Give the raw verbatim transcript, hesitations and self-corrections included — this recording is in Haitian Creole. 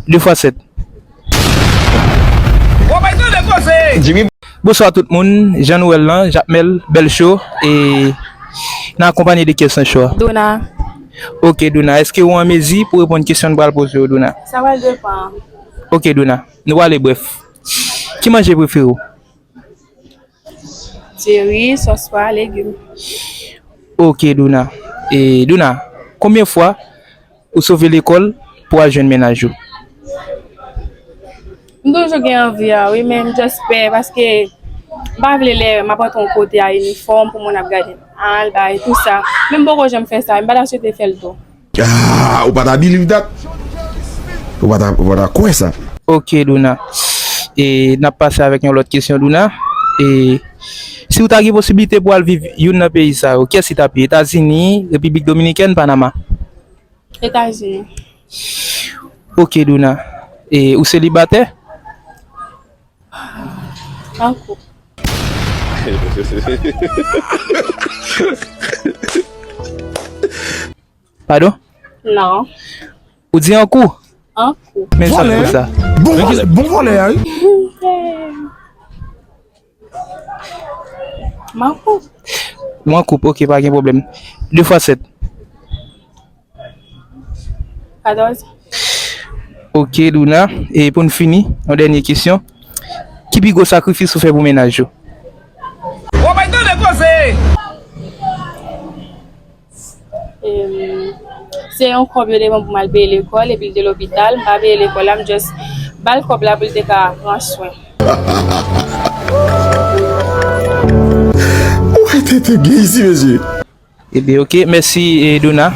De fwa sèt. Bonswa tout moun, jan nou wè l lan, Jakmèl, bèl cho, e n akonpanye de kiyès nan cho a? Dona. Ok, Dona, èske ou an mezi pou reponn kesyon n pral poze w, Dona? Sa pral depann. Ok, Dona, nou prale brèf. Ki manje prefere w? Diri, sòs pwa, legim. Ok, Dona. E, Dona, konbyen fwa ou sove lekòl pou al jwenn mennaj ou? M toujou gen anvi a, wi, men m just pè, paske m pa vle lè m ap antre yon kote a inifòm pou moun ap gade m al, bay, tou sa. Men m poko janm fè sa, m pa ta swete fè l tou. Ah, ou pa ta believe that? Ou pa ta, ou pa ta kwè sa? Ok, Dona. E n ap pase avèk yon lòt kesyon, Dona. E si w ta gen posiblite pou al viv youn nan peyi sa yo, kiyès li t ap ye? Etazini, Repiblik Dominikèn, Panama? Etazini. Ok, Dona. E ou selibatè? An koup. Padon? Non. Ou di an kou? An koup. Men sa pou sa. Bon vòlè, bon vòlè a, wi. M an koup. Ou an koup, ok, pa gen pwoblèm. De fwa sèt. Katòz. Ok, Dona. E pou n fini, yon dènye kesyon. Ki pi gwo sakrifis ou fè pou mennaj ou? Ou pa tande koze! Em, se yon kòb yo te ban pou m al peye lekòl, epi l te lopital, m pa peye lekòl la, m just ba l kòb la pou l te ka pran swen. Ou mete te byen isi, mesye. Ebyen, ok, mèsi, eh, Dona.